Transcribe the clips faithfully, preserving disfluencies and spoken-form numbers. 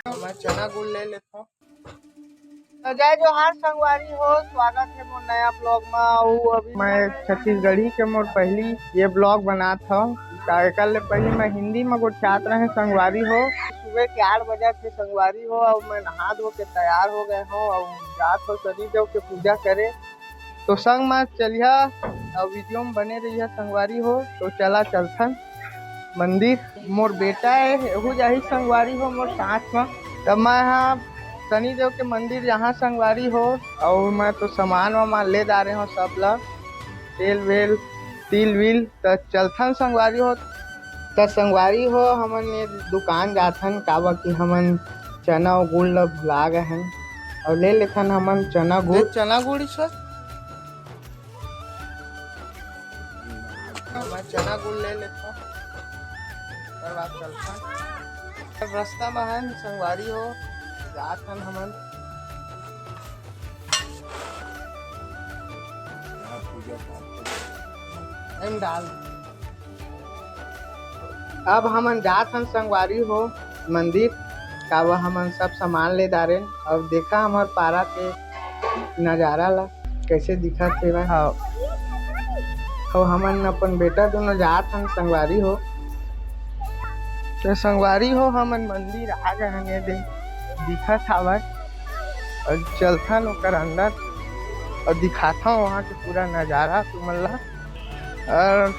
मैं चना गुड़ ले लेथव। तो जय जोहार संगवारी हो, स्वागत हे मोर नया vlog मा। अउ अभी मैं छत्तीसगढ़ी के मोर पहली ये vlog बनात हव। का एकर ले पहली मैं हिंदी मा गोठियात रहे संगवारी हो। सुबह के आठ बजे थे संगवारी हो, अउ मैं नहा धो के तैयार हो गए हव, अउ जात हव शनि देव के पूजा करे। तो संग मा चलिहा अउ video मा बने रहिहा संगवारी हो। तो चला चलथन मंदिर। मोर बेटा हे, एहू जाही संगवारी हो मोर साथ मा। तब मैं हा शनि देव के मंदिर जाहूं संगवारी हो, अउ मैं तो सामान वामान ले डारे हव सब ला, तेल वेल, तिल विल। त चलथन संगवारी हो। त संगवारी हो, हमन ये दुकान जाथन, काबर कि हमन चना अउ गुड़ ल भुला गए हन, अउ ले लेथन हमन चना गुड़। चना गुड़ ही सर। मैं चना गुड़ ले लेथव, ओकर बाद चलथन। अब रास्ता में हन संगवारी हो, जात हन हमन। एम डाल। अब हमन जात हन संगवारी हो मंदिर, काबर हमन सब सामान ले डारेन। अब देखा हमर पारा के नजारा ला, कैसे दिखत हे भाई। हाँ। अउ हमन अपन बेटा दोनों जात हन संगवारी हो। तो संगवारी हो, हमन मंदिर आ गए हन, ये दे दिखत हावय। अउ चलथन ओकर अंदर अउ दिखाथन वहाँ के पूरा नजारा तुमन ला। अउ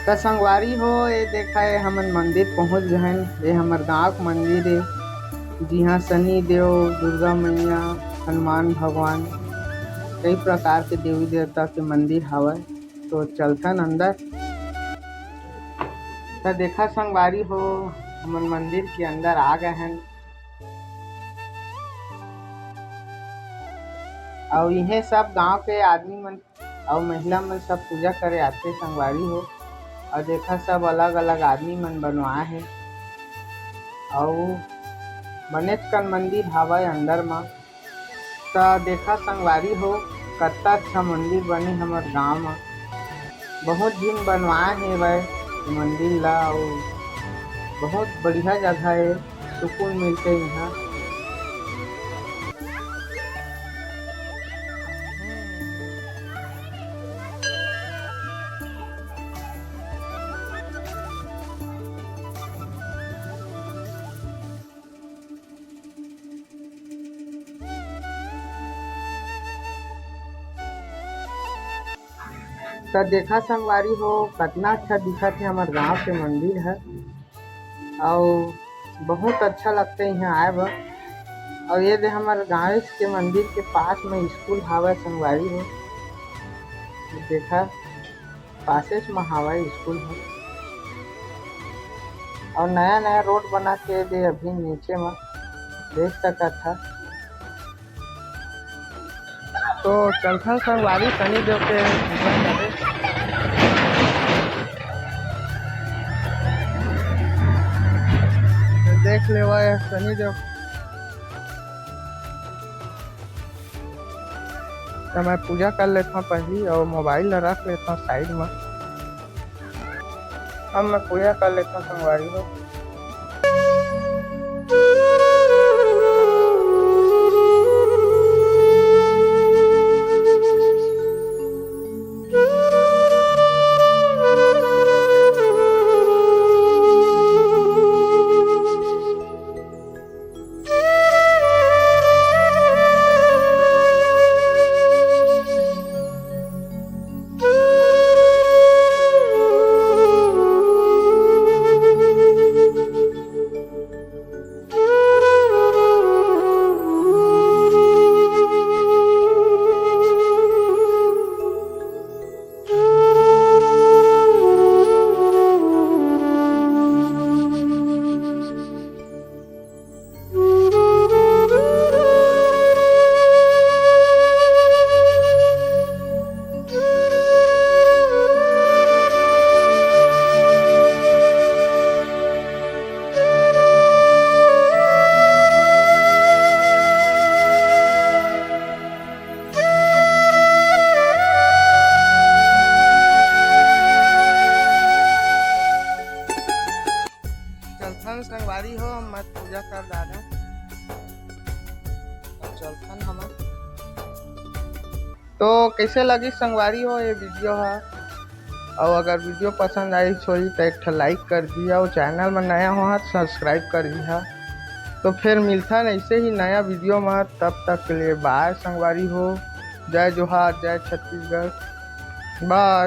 त संगवारी हो, ये देखा, ये हमन मंदिर पहुँच गए हन। ये हमर गांव के मंदिर हे, जिहाँ शनि देव, दुर्गा मैया, हनुमान भगवान, कई प्रकार के देवी देवता के मंदिर हावय। तो चलथन अंदर। त देखा संगवारी हो, हमन मंदिर के अंदर आ गए हन। अउ इहे सब गांव के आदमी मन अउ महिला मन सब पूजा करे आथे संगवारी हो। अउ देखा, सब अलग-अलग आदमी मन बनवाए हे, अउ बनेच कन मंदिर हावय अंदर म। त देखा संगवारी हो, कतका अच्छा मंदिर बने हमर गांव म। बहुत झिन बनवाए हेवय मंदिर ला, अउ बहुत बढ़िया जगह हे, सुकून मिलथे इहाँ। त देखा संगवारी हो, कतना अच्छा दिखत हे हमर गांव के मंदिर ह, अउ बहुत अच्छा लगथे इहाँ आए बर। अउ ये दे हमर गांव के मंदिर के पास में स्कूल हावय संगवारी हो, देखा पासेच म हावय स्कूल ह। अउ नया नया रोड बना के दे अभी नीचे म देख सकत ह। तो चलथन संगवारी शनि देव के पूजा करे। देख लेवा शनि देव। त मैं पूजा कर लेथव पहिली अउ मोबाइल ल रख लेथव साइड म। अब मैं पूजा कर लेथव संगवारी हो। कर डारेंव। अब चलथन हमन। तो कइसे लगिस संगवारी हो ये वीडियो ह? अउ अगर वीडियो पसंद आइस होही त एक ठो like कर दिहा, अउ चैनल म नया हो त subscribe कर दिहा। तो फिर मिलथन ऐसे ही नया वीडियो म, तब तक के लिए बाय संगवारी हो। जय जोहार, जय छत्तीसगढ़, बाय।